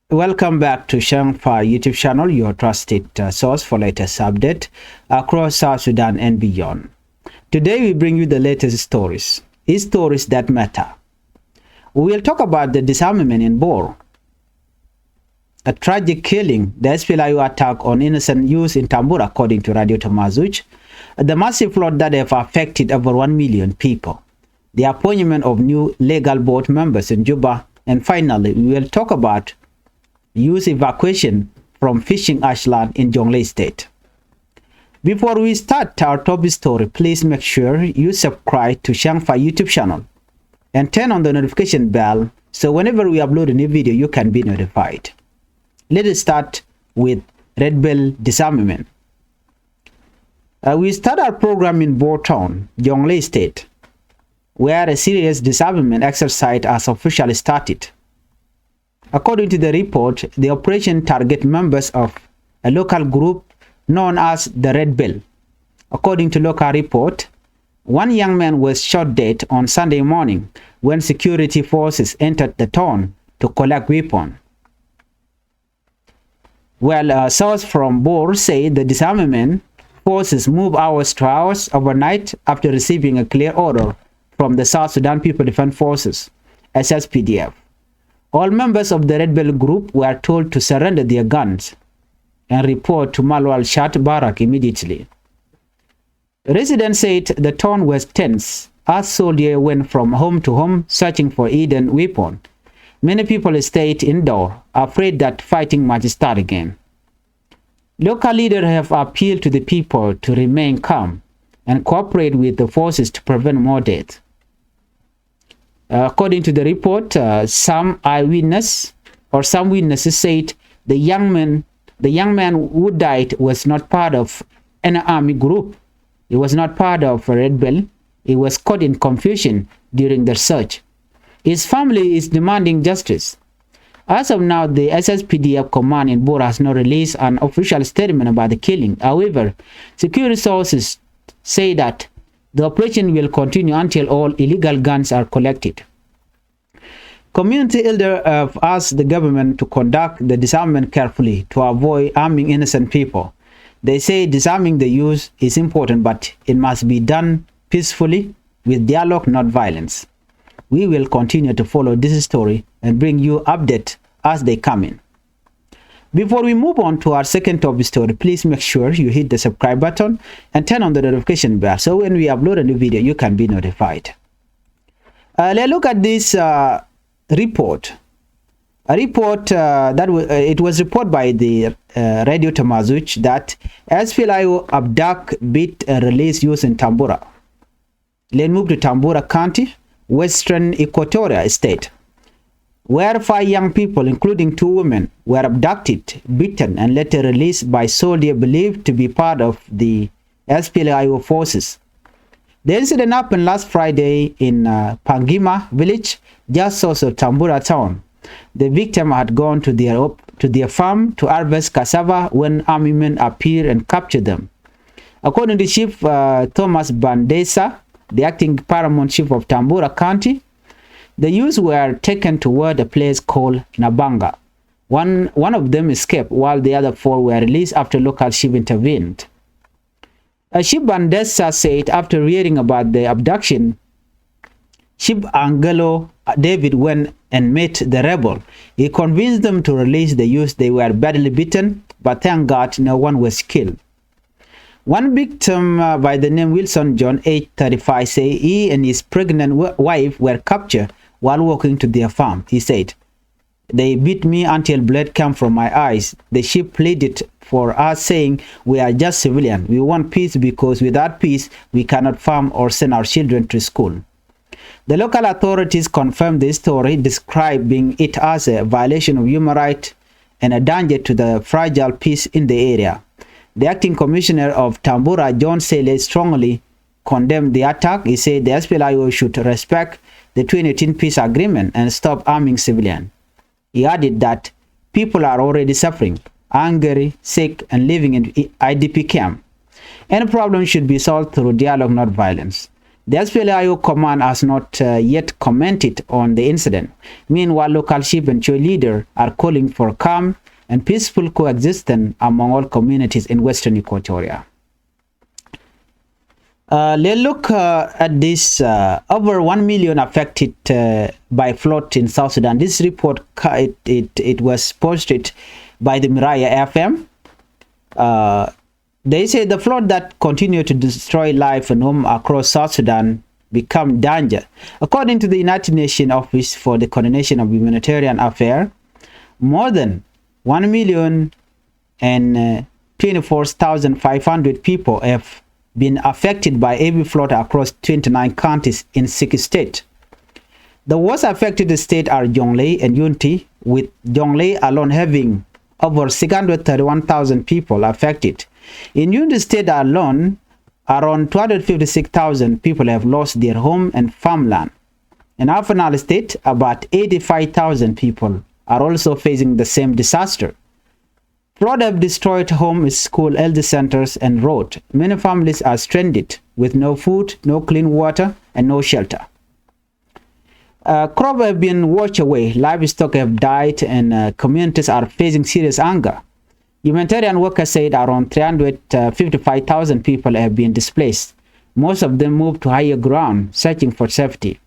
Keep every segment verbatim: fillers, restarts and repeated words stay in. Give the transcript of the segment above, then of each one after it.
Welcome back to Shangfa YouTube channel, your trusted uh, source for latest update across South Sudan and beyond. Today we bring you the latest stories, stories that matter. We will talk about the disarmament in Bor, a tragic killing, the S P L A I O attack on innocent youth in Tambura, according to Radio Tamazuch, the massive flood that have affected over one million people, the appointment of new legal board members in Juba, and finally, we will talk about youth evacuation from fishing ashland in Jonglei State. Before we start our top story, please make sure you subscribe to Shangfa YouTube channel and turn on the notification bell so whenever we upload a new video, you can be notified. Let us start with Red Belt disarmament. Uh, we start our program in Bor Town, Jonglei State, where a serious disarmament exercise has officially started. According to the report, the operation target members of a local group known as the Red Belt. According to local report, one young man was shot dead on Sunday morning when security forces entered the town to collect weapon. Well, uh, source from Bor say the disarmament forces move hours to hours overnight after receiving a clear order from the South Sudan People Defense Forces, S S P D F. All members of the Red Belt group were told to surrender their guns and report to Malwal Chat Barak immediately. Residents said the town was tense as soldiers went from home to home searching for hidden weapon. Many people stayed indoor, afraid that fighting might start again. Local leaders have appealed to the people to remain calm and cooperate with the forces to prevent more death. Uh, according to the report, uh, some eyewitness or some witnesses said the young man, the young man who died was not part of an army group. He was not part of a Red Belt. He was caught in confusion during the search. His family is demanding justice. As of now, the S S P D F command in Bor has not released an official statement about the killing. However, security sources say that the operation will continue until all illegal guns are collected. Community elders have asked the government to conduct the disarmament carefully to avoid harming innocent people. They say disarming the youth is important, but it must be done peacefully with dialogue, not violence. We will continue to follow this story and bring you update as they come in. Before we move on to our second top story, please make sure you hit the subscribe button and turn on the notification bell so when we upload a new video, you can be notified. Uh, let's look at this uh, report. A report uh, that w- uh, it was reported by the uh, Radio Tamazuch that S P L A I O abduct, beat, and release youth in Tambura. Let's move to Tambura County, Western Equatoria State, where five young people, including two women, were abducted, beaten, and later released by soldiers believed to be part of the S P L A I O forces. The incident happened last Friday in uh, Pangima village, just south of Tambura town. The victim had gone to their op- to their farm to harvest cassava when army men appeared and captured them. According to Chief uh, Thomas Bandesa, the acting paramount chief of Tambura County, the youths were taken toward a place called Nabanga. One, one of them escaped, while the other four were released after local chief intervened. Uh, Chief Bandesa said after hearing about the abduction, Chief Angelo David went and met the rebel. He convinced them to release the youths. They were badly beaten, but thank God no one was killed. One victim uh, by the name Wilson John, age thirty-five, say he and his pregnant w- wife were captured while walking to their farm. He said, "They beat me until blood came from my eyes." The chief pleaded for us, saying, "We are just civilian. We want peace because without peace, we cannot farm or send our children to school." The local authorities confirmed this story, describing it as a violation of human rights and a danger to the fragile peace in the area. The acting commissioner of Tambura, John Sele, strongly condemned the attack. He said the S P L A I O should respect the twenty eighteen peace agreement and stop harming civilians. He added that people are already suffering, hungry, sick, and living in I D P camp. Any problem should be solved through dialogue, not violence. The S P L A I O command has not, uh, yet commented on the incident. Meanwhile, local chief and church leader are calling for calm and peaceful coexistence among all communities in Western Equatoria. Uh, let's look, uh, at this, uh, over one million affected, uh, by flood in South Sudan. This report, ca-, it, it, it was posted by the Miraya F M. Uh, they say the flood that continue to destroy life and home across South Sudan become danger. According to the United Nations Office for the Coordination of Humanitarian Affairs, more than one million and, uh, twenty-four thousand five hundred people have been affected by heavy flood across twenty-nine counties in six states. The worst affected states are Jonglei and Unity, with Jonglei alone having over six hundred thirty-one thousand people affected. In Unity State alone, around two hundred fifty-six thousand people have lost their home and farmland. In Upper Nile State, about eighty-five thousand people are also facing the same disaster. Flood have destroyed homes, school, health centers, and road. Many families are stranded with no food, no clean water, and no shelter. Uh, crop have been washed away, livestock have died, and, uh, communities are facing serious hunger. Humanitarian workers said around three hundred fifty-five thousand people have been displaced. Most of them moved to higher ground, searching for safety.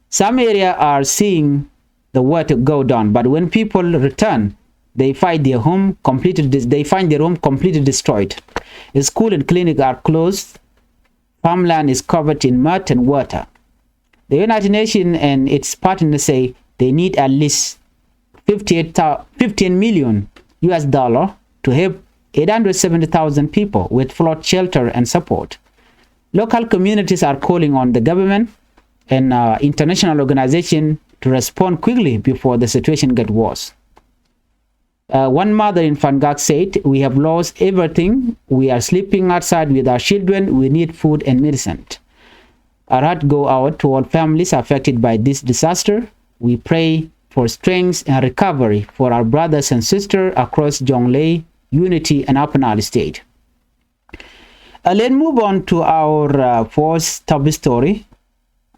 Some areas are seeing the water go down, but when people return, they find their home completely dis-, they find their home completely destroyed. School and clinic are closed. Farmland is covered in mud and water. The United Nations and its partners say they need at least fifty-eight thou-, fifteen million U S dollar to help eight hundred seventy thousand people with flood shelter and support. Local communities are calling on the government and, uh, international organization to respond quickly before the situation get worse. Uh, one mother in Fangak said, "We have lost everything. We are sleeping outside with our children. We need food and medicine." Our heart go out to all families affected by this disaster. We pray for strength and recovery for our brothers and sisters across Jonglei, Unity, and Upper Nile State. Uh, let's move on to our, uh, fourth top story.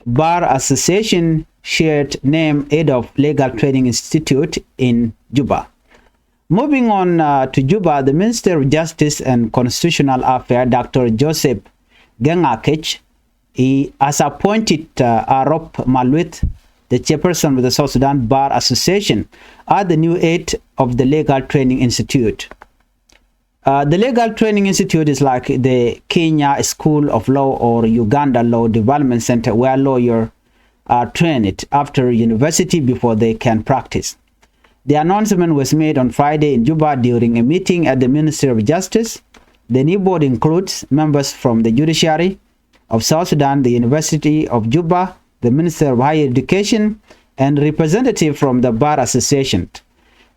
Bar Association shared name head of Legal Training Institute in Juba. Moving on, uh, to Juba, the Minister of Justice and Constitutional Affairs, Doctor Joseph Gengakech, he has appointed, uh, Arop Malwith, the chairperson of the South Sudan Bar Association, as the new head of the Legal Training Institute. Uh, the Legal Training Institute is like the Kenya School of Law or Uganda Law Development Center, where lawyers are trained after university before they can practice. The announcement was made on Friday in Juba during a meeting at the Ministry of Justice. The new board includes members from the judiciary, of South Sudan, the University of Juba, the Minister of Higher Education, and representative from the Bar Association.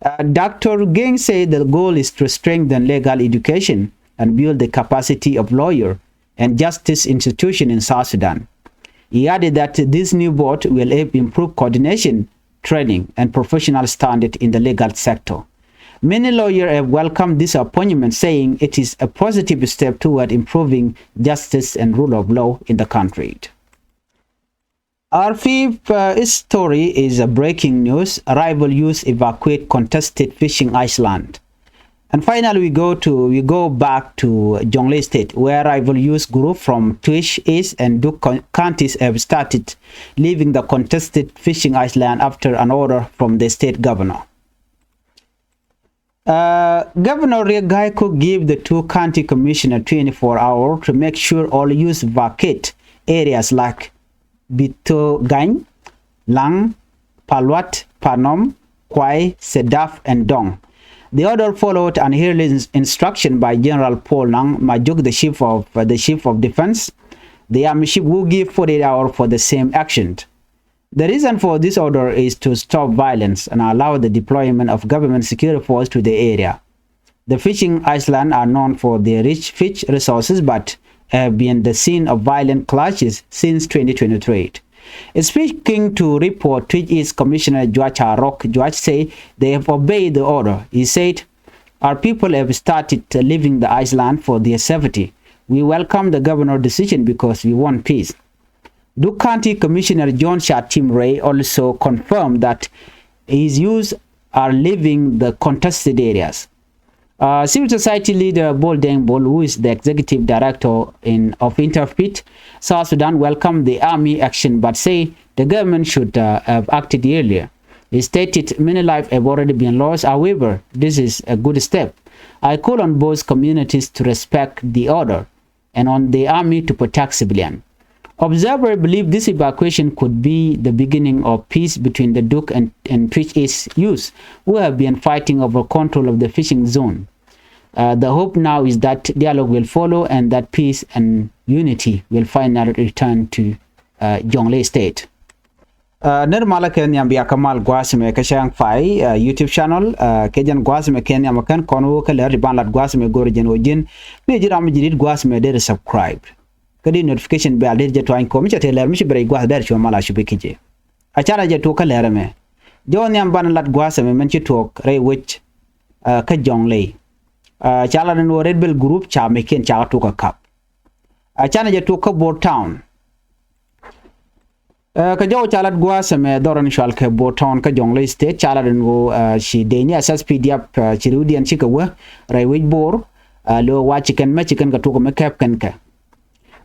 Uh, Doctor Geng said the goal is to strengthen legal education and build the capacity of lawyer and justice institution in South Sudan. He added that this new board will help improve coordination, training, and professional standard in the legal sector. Many lawyers have welcomed this appointment, saying it is a positive step toward improving justice and rule of law in the country. Our fifth, uh, story is a breaking news. Rival youth evacuate contested fishing island. And finally, we go to, we go back to Jonglei State, where rival youth group from Twic East and Duk co-, counties have started leaving the contested fishing island after an order from the state governor. Uh, Governor Riek Gai Kok gave the two county commissioner twenty-four hours to make sure all youth vacate areas like Bitogany, Lang, Paluat, Panom, Kwai, Sedaf, and Dong. The order followed an early ins-, instruction by General Paul Nang Majuk, the chief of, uh, the chief of defense, the army chief, who gave forty-eight hours for the same action. The reason for this order is to stop violence and allow the deployment of government security force to the area. The fishing islands are known for their rich fish resources but have been the scene of violent clashes since twenty twenty-three. Speaking to report, Twic East Commissioner Juach Arok Juach say they have obeyed the order. He said, "Our people have started leaving the island for their safety. We welcome the governor's decision because we want peace." Duk County Commissioner John Chatim Ray also confirmed that his youth are leaving the contested areas. Uh, civil society leader Bol Deng Bol, who is the executive director in, of Interfaith South Sudan, welcomed the army action but say the government should uh, have acted earlier. He stated many lives have already been lost. However, this is a good step. I call on both communities to respect the order and on the army to protect civilians. Observers believe this evacuation could be the beginning of peace between the Duk and, and Twic East youth who have been fighting over control of the fishing zone. Uh, the hope now is that dialogue will follow and that peace and unity will finally return to uh, Jonglei State. Uh, nir malä kɛ nhiam bia kä mal gua̱a̱th mɛ kä cäŋ fay uh, YouTube channel uh, kɛ jɛn gua̱a̱th mɛ kɛ nhiam kɛn kɔn wä kä lɛr ti ban lat gua̱a̱th mɛ go̱r jɛn wä ji̱n. Mi ji̱ ram ji̱ rit gua̱a̱th mɛ der subscribe kä di notification bell der jɛ tuany kɔ mi cɛ te lɛr mi ci bɛ rɛy gua̱a̱th der cuɔ mal a cupi ki̱ jɛ. A canɛ jɛ tuɔk kä lɛr mɛ jɛ wä nhiam ban lat gua̱a̱th mɛ mɛn ci tuɔk rɛy wec uh, kä Jonglei. Uh, ca lat ni wä Red Belt group ca mɛ kiɛn ca kä tuɔk kä kap. A canɛ jɛ tuɔk kä Bor Town. Ɛ, kä jɔw ca lat gua̱a̱th ɛmɛ dhɔr in cual kɛ Bor Town kä Jonglei State ca lat in ɣöö, ɛ, ci dee ni S S P D F, ɛ, ci riwdiɛn cikɛ wä rɛy wec Bor, ɛ, lo̱ wa ci kɛn mɛ ci kɛn kɛ tuk mi kɛp kɛn kɛ.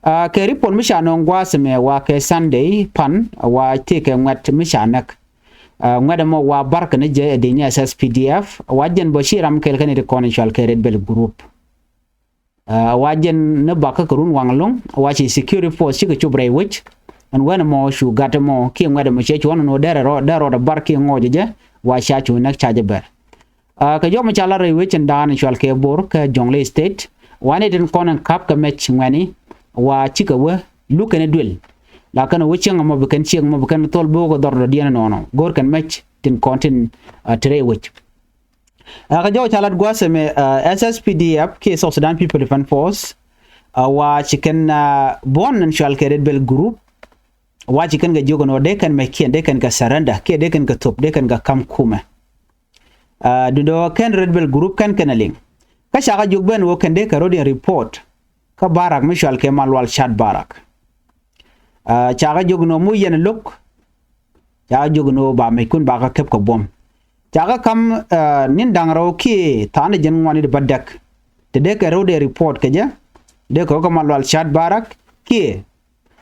Ɛ, kɛ ripot mi ca nööŋ gua̱a̱th ɛmɛ wa kɛ Sunday pan wa tëëkɛ ŋuɛ̈t mi ca näk. Ɛ, ŋuɛ̈t ɛmɔ wa bar kɛn jɛ ɛ dee ni S S P D F wa jɛn bä ci ram kɛl kɛn ti kɔn in cual kɛ Red Belt Group. Ɛ, wa jɛn ni bakä kɛ run waŋ lo̱ŋ wa ci security force cikɛ cop rɛy wec. Ɛn wen ɛmɔ cu gat ɛmɔ kiɛ ŋuɛt ɛmɔ cɛ cuɔn ɛn ɣöö derɛ rɔ derɛ rɔ dɛ bar kiɛ ŋɔɔc jɛ wa ca cu näk ca jɛ bɛr. Ɛ, kɛ jɔmɔ ca la rɛy wec ɛn da̱a̱n cual kɛ Bor kä Jonglei State wa ni tin kɔn ɛn kap kɛ mɛc ŋuɛni wa cikɛ wä luk kɛn duel. La kɛn wä cieŋ ɛmɔ bi kɛn cieŋ ɛmɔ bi kɛn thol bo̱o̱k ɛ dhɔr dɔ̱diɛn ɛnɔnɔ go̱o̱r kɛn mɛc tin kɔn tin, ɛ, ti rɛy wec. Ɛ, kä jɔw ca lat gua̱a̱th ɛmɛ, ɛ, S S P D F kiɛ South Sudan People Defense Force, ɛ, wa ci kɛn, ɛ, buɔ̱n in cual kɛ Red Belt Group wa ci kɛn kɛ jiök ɛn ɣöö dee kɛn mɛc kiɛn dee kɛn kɛ surrender kiɛ dee kɛn kɛ thop dee kɛn kɛ ka̱m kumɛ. Ɛ, duundɛ ɣöö kɛn Red Belt Group kɛn kɛn ɛ liŋ kä ca kɛ jiök ben ɣöö kɛn dee kɛ ro̱diɛn report kä barak mi cual kɛ Malual Cat Barak. Ɛ, ca kɛ jiök ɛn ɣöö mu yɛn lo̱k ca kɛ jiök ɛn ɣöö ba mɛckun ba kɛ kɛp kɛ buɔ̱m. Ca kɛ ka̱m, ɛ, ni̱n da̱ŋ rɛw kiɛ tha̱a̱n jɛn ŋuan i̱ di bädäk. Te dee kɛ rɛw dee report kɛ jɛ dee kɛ wä kä Malual Cat Barak kiɛ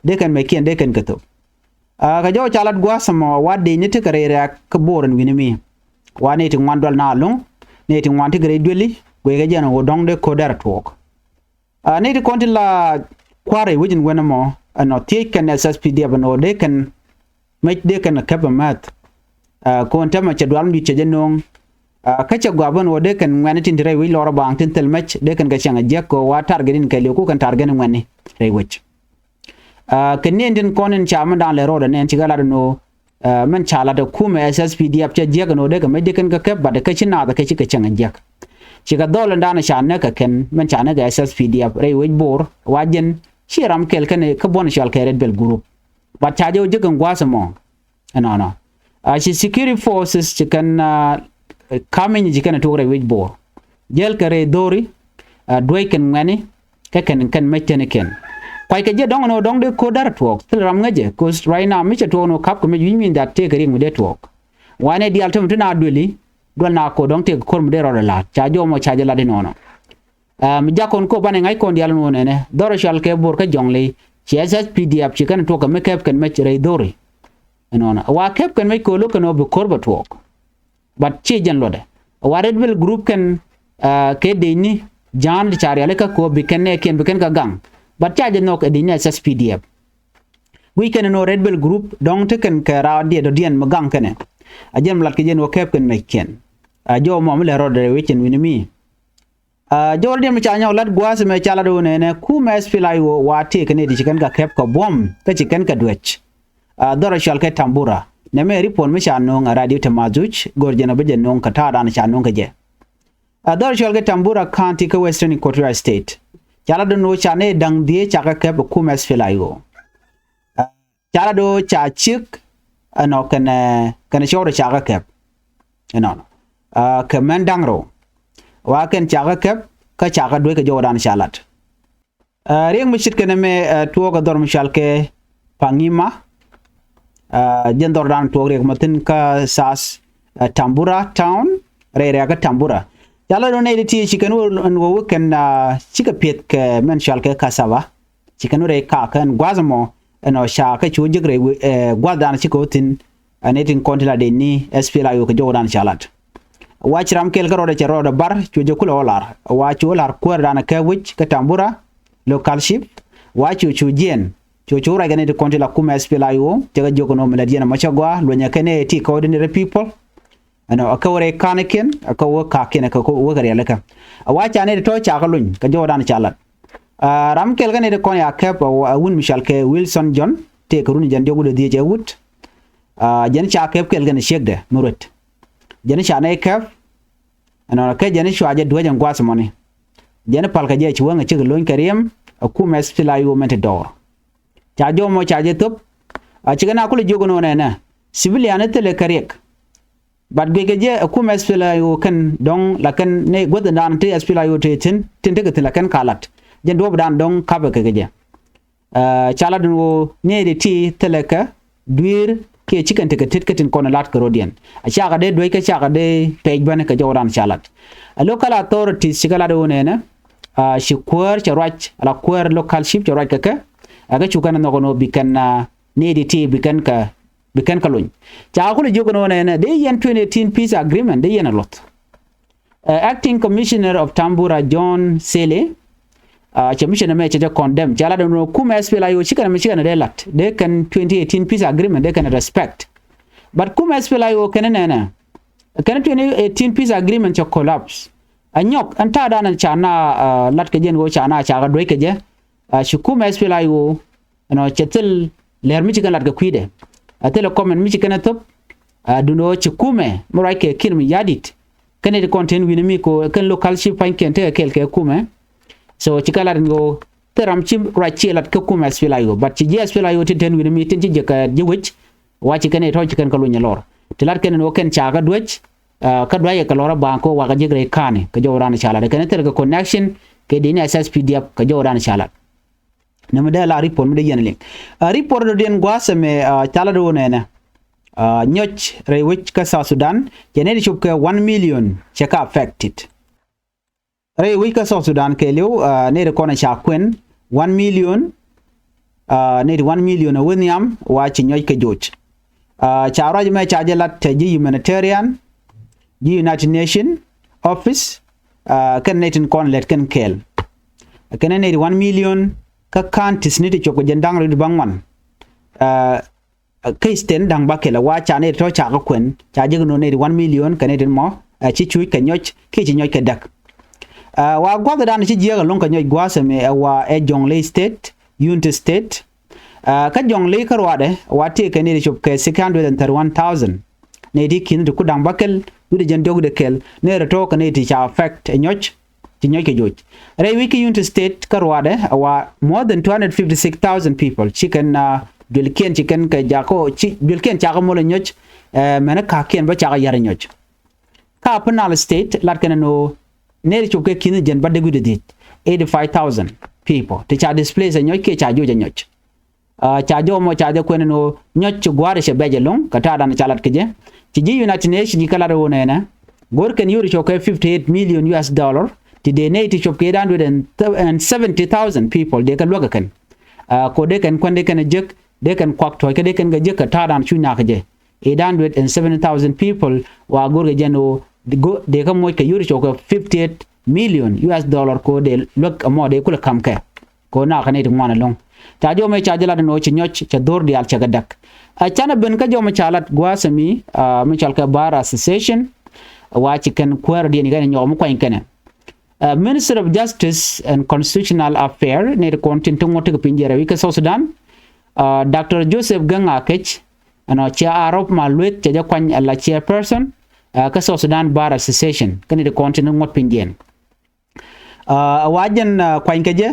dee kɛn mɛckiɛn dee kɛn kɛ thop. Ɛ, kɛ jɔw ca lat gua̱a̱th ɛmɔ wa dee ni tekɛ rɛy rɛ̈ɛ̈k kä Bor ɛn wi̱ni mi. Wa nɛy ti ŋuan dual na lo̱ŋ nɛy ti ŋuan tekɛ rɛy dueli guickɛ jɛn ɣöö dɔ̱ŋ dee ko̱r dɛr tuɔɔk. Ɛ, nɛy ti kɔn ti la kua̱r rɛy wec in wen ɛmɔ ɛnɔ thiec kɛn S S P D F ɛn ɣöö dee kɛn mɛc dee kɛn kɛ kɛp ɛ mɛth. Ɛ, kɔn tɛmɛ cɛ dual mi di̱t cɛ jɛ no̱o̱ŋ. Ɛ, kä cɛ gɔaa ben ɣöö dee kɛn ŋuɛ̈ni tin ti rɛy wec lɔr ɛ baaŋ tin thil mɛc dee kɛn kɛ cɛŋ ɛ jiäk kɛ ɣöö wa target in kɛɛliw ku kɛn target in ŋuɛ̈ni rɛy wec. Ɛ, kɛ niɛn tin kɔn in ca mindan lɛ ro̱o̱dɛ nɛn cikɛ lat ɛn ɣöö, ɛ, min ca lat ɛ kumɛ S S P D F cɛ jiäk ɛn ɣöö dee kɛ mɛc dee kɛn kɛ kɛp but kɛ ci naath ɛ kɛ cikɛ cɛŋ ɛ jiäk. Cikɛ dhɔl ɛn dan ca näk kɛ kɛn min ca näk kɛ S S P D F rɛy wec Bor wa jɛn ci ram kɛl kɛn kä buɔ̱n cual kɛ Red Belt Group. But ca jɛ wä jiäk ɛn gua̱a̱th ɛmɔ ɛnɔnɔ. Ɛ, ci security forces ci kɛn, ɛ, ka̱m in ci kɛn ɛ tuɔk rɛy wec Bor. Jɛl kɛ rɛy dho̱ri, ɛ, duec kɛn ŋuɛ̈ni kɛ kɛn kɛn mɛc teni kɛn. Kuackɛ jɛ dɔ̱ŋ ɛn ɣöö dɔ̱ŋ dee ko̱r dɛr tuɔɔk thil ram ŋäcɛ 'cause right now mi cɛ tuɔɔk ɛn ɣöö kap kɛ mɛc wi̱c mi in that tëëkɛ riŋ mi dee tuɔɔk. Wanɛ diaal tämɛ ti na dueli dual na ko̱r dɔ̱ŋ tëëkɛ ko̱r mi dee rɔɔdɛ la̱a̱t ca jɔmɔ ca jɛ lat inɔnɔ. Ɛ, mi jakɔn kɔ banɛ ŋa̱c kɔn diaal nuɔn ɛnɛ dhɔrɔ cual kɛ Bor kä Jɔŋley ci S S P D F ci kɛn tuɔk kɛ mi kɛp kɛn mec rɛy dho̱ri. Ɛnɔnɔ wa kɛp kɛn mec kɛ lo̱k kɛn ɔ bi ko̱r bɛ tuɔɔk. But ci jɛn luɔtdɛ wa Red Belt Group kɛn, ɛ, kɛ dec ni ja̱a̱n ti ca rialikä kɛ ɔ bi kɛn nɛɛkiɛn bi kɛn kɛ gaŋ. But ca jɛ nhɔk ɛ dec ni S S P D F. Guic kɛn ɛn ɣöö Red Belt Group dɔ̱ŋ ti kɛn kɛ raar diɛ dɔ̱diɛn mi gaŋ kɛnɛ. A jɛn mi lat kɛ jɛn ɣöö kɛp kɛn mɛckiɛn. A jɔw mɔ mi lɛ rɔɔdɛ wecɛn wi̱ni mi. Ɛ, jɔwäridiɛn mi ca nyɔk lat gua̱a̱th ɛmɛ ca lat ɣöö nɛnɛ kumɛ S P L A I O wa tëëkɛ nɛy ti ci kɛn kɛ kɛp kɛ buɔ̱m kä ci kɛn kɛ duäc. Ɛ, dhɔrɔ cual kɛ Tambura nɛmɛ report mi ca nööŋ ɛ radio Tamazuc go̱r jɛn ɔ bi jɛ nööŋ kɛ ta̱a̱dan ca nööŋ kɛ jɛ. Ɛ, dhɔrɔ cual kɛ Tambura County kä Western Equatoria State ca lat ɣöö ca nɛy da̱ŋ dhieec ca kɛ kɛp ɛ kumɛ S P L A I O. Ɛ, ca lat ɣöö ca ciek ɛnɔ kɛnɛ, kɛnɛ cɔwdɛ ca kɛ kɛp. Ɛnɔnɔ, ɛ, kɛ mɛn da̱ŋ rɛw wa kɛn ca kɛ kɛp kä ca kɛ duec kɛ jɔwdan ca lat. Ɛ, riɛk mi ce̱tkɛ nɛmɛ, ɛ, tuɔɔk ɛ dhɔr mi cual kɛ Pangima. Jɛn dhɔr dan tuɔɔk riɛk ma thi̱n kä South Tambura Town, rɛy rɛ̈kä Tambura. Ca la do̱n nɛy ti ti ci kɛn wä ɛn wä wä kɛn cikɛ piɛth kɛ mɛn cɔal kɛ cassava. Ci kɛn wä rɛy kakä ɛn gua̱th ɛmɔ ɛn ɔ ca kä cu jek rɛy gua̱th dan cikɛ wä thi̱n. Ɛ nɛy tin kɔn ti la dee ni SPLA-IO kɛ jɔwdan ca lat. Wa ci ram kɛl kä rɔɔdɛ cɛ rɔɔdɛ bar cu jɛ kulɛ wä lar wa cu wä lar kuäär dan kɛ wi̱c kä Tambura local chief. Wa cu cu jiɛn cu cu ruac kɛ nɛy ti kɔn ti la kumɛ SPLA-IO cɛ kɛ jiök ɛn ɔ mi lät yɛn ɛmɔ cɛ gɔaa luenyɛ kɛ nɛy ti kɛ ordinary people. Ɛnɔ ɛ kä wä rɛy ka̱nikiɛn ɛ kä wä kakiɛn ɛ kä wä kɛ rialikä. Ɛ wa ca nɛy ti tɔ̱ ca kɛ luny kɛ jɔwdan ca lat. Ram kɛl kɛ nɛy ti kɔn ya kɛp ɛ wun mi cɔal kɛ Wilson John tëë kɛ run jɛn diɔk wut ɛ dhiec ɛ wut. Jɛn ca kɛp kɛl kɛn ciekdɛ mi ruet. Jɛn ca nɛy kɛp. Ɛnɔ kɛ jɛn cua jɛ duec ɛn gua̱th mɔni. Jɛn pal kɛ jɛ ci wäŋ ɛ cikɛ lony kɛ riɛm ɛ kumɛ SPLA-IO mɛn ti dɔɔr. Ca jɔmɔ ca jɛ thop. A cikɛ na kulɛ jiök ɛn ɣän ɛnɛ civilian ɛ thilɛ kɛ riɛk. But guic kɛ jɛ ɛ kumɛ SPLA-IO kɛn dɔ̱ŋ la kɛn ni guäth ɛn dan ti SPLA-IO ti thi̱n tin tekɛ thi̱n la kɛn ka lat. Jɛn duɔ̱ɔ̱p dan dɔ̱ŋ kapɛ kɛ kɛ jɛ. Ca lat ɛn ɣöö nɛy ti ti thilɛ kɛ dui̱r kiɛ ci kɛn tekɛ tet kä tin kɔn lat kɛ rɔ̱diɛn. A cakɛ dee duec kä cakɛ dee pɛc bäni kɛ jɔwdan ca lat. A local authorities cikɛ lat ɣöö nɛnɛ ci kuäär cɛ ruac ala kuäär local chief cɛ ruac kɛ kɛ. A kɛ cu kɛn nhɔk ɛn ɣöö bi kɛn nɛy ti ti bi kɛn kɛ bi kɛn kä lony. Ca kulɛ jiök ɛn ɣöö nɛnɛ dee yɛn twenty eighteen peace agreement dee yɛn ɛ luɔth. Acting Commissioner of Tambura John Sele cɛ mi cɛ nɛ mɛ cɛ jɛ condemn cɛ lat ɛn ɣöö kumɛ SPLA-IO cikɛn mɛ cikɛn dee lat dee kɛn twenty eighteen peace agreement dee kɛn respect. But kumɛ SPLA-IO kɛn nɛnɛ kɛn twenty eighteen peace agreement cɛ collapse. Ɛ nyɔk ɛn ta̱a̱ dan ca na lat kɛ jɛ ɛn ɣöö ca na ca kɛ duec kɛ jɛ. Ci kumɛ SPLA-IO ɛnɔ cɛ thil lɛr mi ci kɛn lat kɛ kui̱dɛ. A thil ɛ kɔmɛn mi ci kɛn ɛ thop. A dundɛ ɣöö ci kumɛ mi ruac kɛ Kiir Mayardit kɛn iti kɔn tin wi̱ni mi ko kɛn local chief pa̱nykiɛn tekɛ kɛl kɛ kumɛ. So ci kɛ lat ɛn ɣöö thil ram ci ruac ci lat kä kumɛ SPLA-IO but ci ji̱ SPLA-IO tin tin wi̱ni mi tin ci jɛ kɛ ji̱ wec. Wa ci kɛn ɛ tɔ̱ ci kɛn kä luny ɛ lɔr ti lat kɛn ɛn ɣöö kɛn ca kɛ duec. Kä duac kɛ lɔr ɛ ba̱a̱ŋ kɛ ɣöö wakɛ ji̱k rɛy ka̱ni kɛ jɔwdan ca lat kɛn thil kɛ connection kɛ dini SSPDF kɛ jɔwdan ca lat. Nɛ mi dee la report mi dee yɛn liŋ. Report dɔ̱diɛn gua̱a̱th ɛmɛ ca lat ɣöö nɛnɛ nyɔc rɛy wec kä South Sudan cɛ nɛy ti cop kɛ one million cɛ kä affected. Rɛy wec kä South Sudan kɛɛliw nɛy ti kɔn ca kuɛn one million. Nɛy ti one million ɛ wä nhiam wa ci nyɔc kɛ joc. Ca ruac mɛ ca jɛ lat te ji̱ humanitarian, ji̱ United Nation office, kɛn nɛy tin kɔn lɛt kɛn kɛɛl. Kɛn nɛy ti one million kä counties ni ti cop kɛ jɛn da̱ŋ rɛw ti baŋ wan. Kä state da̱ŋ bäkɛl ɛ wa ca nɛy ti tɔ̱ ca kɛ kuɛn ca jek no̱o̱ŋ nɛy ti one million kɛ nɛy ti mɔ ɛ ci cuc kɛ nyɔc kiɛ ci nyɔc kɛ däk. Wa gua̱th dan ci jiɛk ɛlɔ̱ŋ kɛ nyɔc gua̱a̱th ɛmɛ ɛ wa ɛ Jonglei State, Unity State. Kä Jonglei kä ruaadɛ wa tëëkɛ nɛy ti cop kɛ six hundred and thirty one thousand. Nɛy ti ki̱n ti ku da̱ŋ bäkɛl wi̱cdɛ jɛn diɔ̱kdɛ kɛl nɛy ti tɔ̱ kɛ nɛy ti ca affect ɛ nyɔc. Ci nyɔc kɛ joc rɛy wi̱c kä Unity State kä ruaadɛ ɛ wa more than two hundred fifty six thousand people ci kɛn duelkiɛn ci kɛn kɛ jakä ci duelkiɛn cakɛ mol ɛ nyɔc. Mɛn ɛ ka̱kiɛn bä cakɛ yar ɛ nyɔc. Kä Upper Nile State lat kɛn ɛn ɣöö nɛy ti cop kɛ ki̱n jɛn bä dee wi̱cdɛ dhiec eighty five thousand people ti ca displace ɛ nyɔc kiɛ ca joc ɛ nyɔc. Ca jɔw mɔ ca jɛ kuɛn ɛn ɣöö nyɔc ci gua̱a̱r cɛ bɛc ɛlɔ̱ŋ kɛ ta̱a̱ dan ca lat kɛ jɛ. Ci ji̱ United Nation ci kɛ lat ɣöö nɛnɛ go̱r kɛn yio̱r cɔk kɛ fifty eight million U S dollar ti dee nɛy ti cop kɛ eight hundred and seventy thousand people dee kɛ luäk ɛ kɛn. Ko dee kɛn kuɛn dee kɛn ɛ jek dee kɛn kuak tuɔ̱c kä dee kɛn kɛ jek kɛ ta̱a̱ dan cuc nak kɛ jɛ. Eight hundred and seventy thousand people wa go̱r kɛ jɛn ɣöö dee kä moc kɛ yio̱r cɔk kɛ fifty eight million U S dollar ko dee luäk ɛmɔ dee kulɛ ka̱m kɛ. Ko nakä nɛy ti ŋuan ɛlɔ̱ŋ. Ca jɔmɛ ca jɛ lat ɛn ɣöö ci nyɔc cɛ dho̱r diaal cɛ kɛ däk. Ɛ canɛ ben kä jɔmɛ ca lat gua̱a̱th ɛmi mi cɔal kɛ Bar Association. Wa ci kɛn kuäär diɛn kɛn nyɔk mi kuany kɛnɛ. Minister of Justice and Constitutional Affair nɛy ti kɔn tin ti ŋuɔ̱t ti kɛ piny jiɛɛr ɛ wi̱c kä South Sudan. Doctor Joseph Geng Akec ɛnɔ cia a rɔp ma lueth cɛ jɛ kuany ɛ la chairperson kä South Sudan Bar Association kä nɛy ti kɔn tin ti ŋuɔ̱t piny jiɛn. Ɛ wa jɛn kuany kɛ jɛ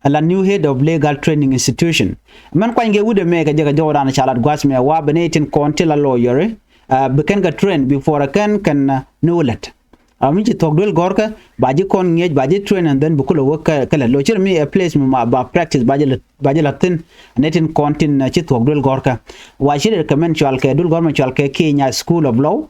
ɛ la new head of legal training institution. Mɛn kuany kɛ wut ɛmɛ kɛ jɛ kɛ jɔwdan ca lat gua̱a̱th mɛ wa bɛ nɛy tin kɔn ti la lawyer. Bi kɛn kɛ train before kɛn kɛn ni wä lät. A mi ci thuɔ̱k duel gɔ̱rkä ba ji̱ kɔn ŋi̱eec, ba ji̱ train, and then bi kulɛ wä kä, kä lät. Lo cir mi a place mi ma ba practice ba ji̱ lät, ba ji̱ lät thi̱n. Ni tin kɔn tin, uh, ci thuɔ̱k duel gɔ̱rkä. Wa ci recommend cual kɛ duel gɔ̱rmɛ cual kɛ Kenya School of Law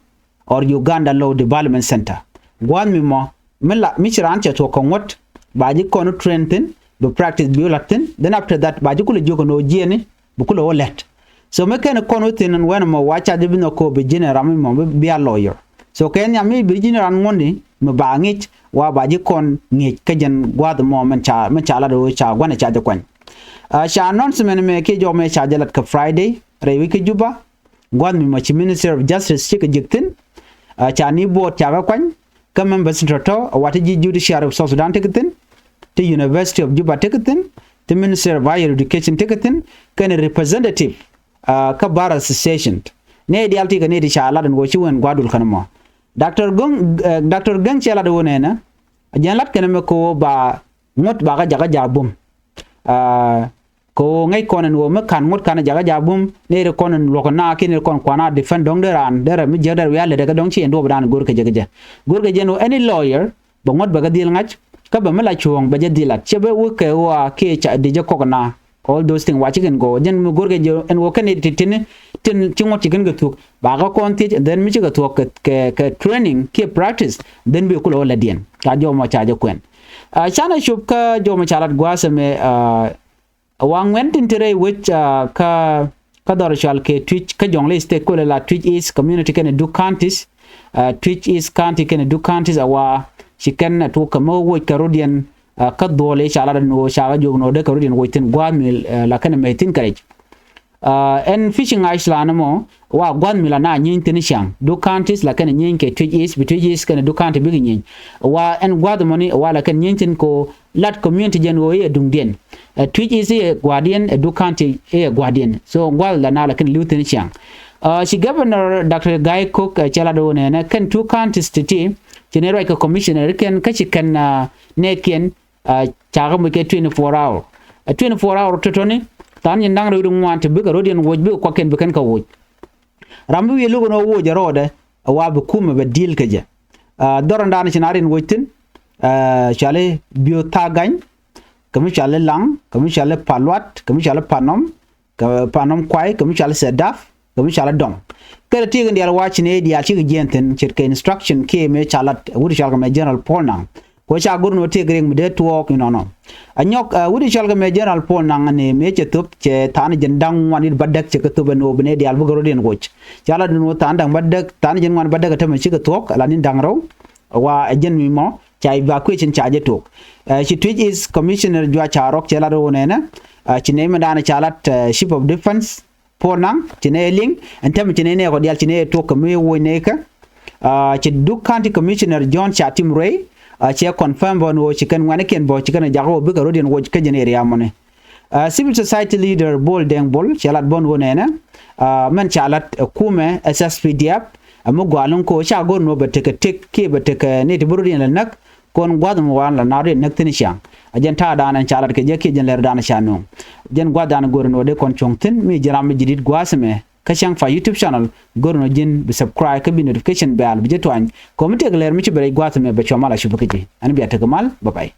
or Uganda Law Development Center. Gua̱a̱th mi mɔ mi la, mi ci raan cɛ thuɔ̱k kɛ ŋuɔ̱t, ba ji̱ kɔn train thi̱n, bi practice bi wä la̱t thi̱n. Then after that ba ji̱ kulɛ jiök ɛn ɣöö jiɛni bi kulɛ wä lɛt. So mi kɛn kɔn wä thi̱n ɛn wɛn ɛmɔ wa ca ji̱ bi nhɔk kɛ ɣöö bi ji̱n ɛ ram mi mɔ bi, bi a lawyer. So kɛ nhiam mi bi ji̱n ɛ ran ŋuɔ̱tni mi ba ŋi̱c, wa ba ji̱ kɔn ŋi̱c kä jɛn gua̱a̱th ɛmɔ min ca, min ca lat ɣöö ca gua̱n ɛ ca jɛ kuany. Ah, ca announcement mɛ kiɛ jɔk mɛ ca jɛ lat kɛ Friday rɛy wec kä Juba. Gua̱th mi mɔ ci Minister of Justice cikɛ ji̱k thi̱n. Ah, ca ni board ca kɛ kuany. Kä members tɔ̱tɔ̱ a wa ti ji̱ Judiciary of South Sudan tekɛ thi̱n, ti University of Juba tekɛ thi̱n, ti Minister of Higher Education tekɛ thi̱n, kɛnɛ representative, ah, kä Bar Association. Nɛy diaal ti kɛ nɛy ti ca lat ɛn ɣöö ci wä ɛn gua̱a̱th dul kän mɔ. Doctor Gong, eh, Doctor Geng cɛ lat ɣöö nɛnɛ, a jɛn lat kɛnɛ mɛ kɛ ɣöö ba ŋuɔ̱t ba kä jakä jaak bum. Ah, kɛ ɣöö ŋäc kɔn ɛn ɣöö mi ka̱n ŋuɔ̱t ka̱n jakä jaak bum, nɛy ri kɔn ɛn luɔ̱k na kiɛ nɛy ri kɔn kuan a defend dɔ̱ŋ dee raan derɛ mi jiäk derɛ wiaa lät ɛ kɛ dɔ̱ŋ ci ɛn duɔ̱ɔ̱p dan go̱r kɛ jɛ kɛ jɛ. Go̱r kɛ jɛn ɣöö any lawyer bɛ ŋuɔ̱t bɛ kɛ dhil ŋa̱c, kä bɛ mi la cuɔ̱ɔ̱ŋ bɛ jɛ dhil lat. Cɛ bɛ wä kɛ ɣöö a kiɛ ca di jɛ kɔk na. All those things wa ci kɛn gɔɔ jɛn mi go̱r kɛ jɛ ɛn ɣöö kɛn nɛy ti tin, tin ci ŋuɔ̱t ci kɛn kɛ thuɔ̱k. Ba kä kɔn thiec, and then mi cikɛ thuɔ̱k kɛ, kɛ, kɛ training kiɛ practice, then bi kulɛ wä lät diɛn. Ca jɔmɔ ca jɛ kuɛn. Ah, canɛ cop kä jɔmɔ ca lat gua̱a̱th ɛmɛ, ah, wa ŋuɛn tin te rɛy wec, ah, kä, kä dhɔr cual kɛ Twic kä Jonglei State kulɛ la Twic East Community kɛnɛ Duk Counties. Ah, Twic East County kɛnɛ Duk Counties a wa ci kɛn a tuɔk kɛ mi woc kɛ rɔ̱diɛn, ah, kä dhuɔl i̱ ca lat ɛn ɣöö ca kɛ jiök ɛn ɣöö dee kɛ rɔ̱diɛn woc thi̱n gua̱a̱th mi, ah, la kɛnɛ mɛ thi̱n kɛ rɛc. Ah, ɛn Fishing Island mɔ wa gua̱th mi la na nyieeny thi̱n ciaŋ. Duk Counties la kɛn nyieeny kɛ Twic East, bi Twic East kɛn Duk County bikɛ nyieeny. Wa ɛn gua̱th mɔni wa la kɛn nyieeny thi̱n ko lat community jɛn ɣöö i̱ ɛ duŋdiɛn. Ɛ Twic East i̱ ɛ gua̱diɛn, ɛ Duk County i̱ ɛ gua̱diɛn. So gua̱th la na la kɛn li̱w thi̱n ciaŋ. Ah, ci Governor Doctor Gai Kok, eh, cɛ lat ɣöö nɛnɛ kɛn two counties ti̱ti̱ ci ni ruac kɛ commissioner kɛn kä ci kɛn, ah, nɛɛkiɛn, ah, ca kɛ moc kɛ twenty four hour. Ɛ twenty four hour tɔ̱tɔ̱ni, tha̱a̱n nyin da̱ŋ rɛw di ŋuan ti bikɛ rɔ̱diɛn woc, bikɛ kuakiɛn bi kɛn kɛ woc. Ram bi wi̱i̱ luk ɛn ɣöö woc ɛ rɔɔdɛ, ɛ wa bi kumɛ bɛ deal kɛ jɛ. Ah, dhɔr ɛn da̱a̱n ci na riɛn woc thi̱n, ah, cɔali Biöth Tha̱a̱ŋ Gany, kɛ mi cɔali Laŋ, kɛ mi cɔali Paluat, kɛ mi cɔali Panɔm, kɛ Panɔm Kuay, kɛ mi cɔali Sɛdap, kɛ mi cɔali Dɔŋ. Kɛlɛ tiek in diaal wa ci nɛy diaal cikɛ jiɛɛn thi̱n ce̱tkɛ instruction kiɛ mëë ca lat wut cɔalkɛ mɛ General Paul Naŋ. Kɛ ɣöö ca go̱r ni ɣöö tëëk riɛk mi dee tuɔɔk inɔnɔ. Anyɔk, ah, wut cɔalkɛ mɛ General Paul Naŋ ni mëë cɛ thöp cɛ tha̱a̱n jiɛn da̱ŋ ŋuan i̱ bädäk cɛ kɛ thöp ɛn ɣöö bi nɛy diaal bikɛ rɔ̱diɛn woc. Ca lat ni ɣöö tha̱a̱n da̱ŋ bädäk, tha̱a̱n jiɛn ŋuan bädäk ɛ tämɛ cikɛ thuɔ̱k, ɛ la ni da̱ŋ rɛw. Wa ɛ jɛn mi mɔ ca evacuation ca jɛ tuɔɔk. Ah, ci Twic East Commissioner Juac Carɔk cɛ lat ɣöö nɛnɛ, ah, ci nɛy mi da̱a̱n ca lat, ah, Chief of Defence Paul Naŋ, ci nɛy ɛ liŋ, ɛn täämɛ ci nɛy nɛɛkɔ diaal ci nɛy ɛ tuɔk kɛ mi woc nɛy kä. Ah, ci Duk County Commissioner John Catim Ruey, ah, cɛ confirm bä ni ɣöö ci kɛn ŋuɛ̈nikiɛn bä ci kɛn ɛ jakä ɣöö bikɛ rɔ̱diɛn woc kä jɛn area mɔni. Ah, civil society leader Bol Deng Bol cɛ lat bä ni ɣöö nɛnɛ, ah, mɛn ca lat ɛ kumɛ ɛ S S P D F, ɛ mi gɔaa ɛlɔ̱ŋ kɛ ɣöö ca go̱r ni ɣöö bɛ tekɛ tëk kiɛ bɛ tekɛ nɛy ti bi rɔ̱diɛn lɛ näk, kɔn gua̱th mi wan la nar in näk thi̱n ciaŋ. A jɛn ta̱a̱dan ɛn ca lat kɛ jɛ kiɛ jɛn lɛr dan ca nuɔ̱ŋ. Jɛn gua̱th dan go̱r in wä dee kɔn cuɔ̱ŋ thi̱n mi ji̱n ram mi ji̱ di̱t gua̱a̱th ɛmɛ kä Cäŋ Fa YouTube channel, go̱r in wä ji̱n bi subscribe kä bi notification bell bi jɛ tuany. Kɔm mi tëëk lɛr mi ci bɛ rɛc gua̱a̱th ɛmɛ bɛ cua mal a cup kä ji̱. Ɛn bia tekɛ mal, bye bye.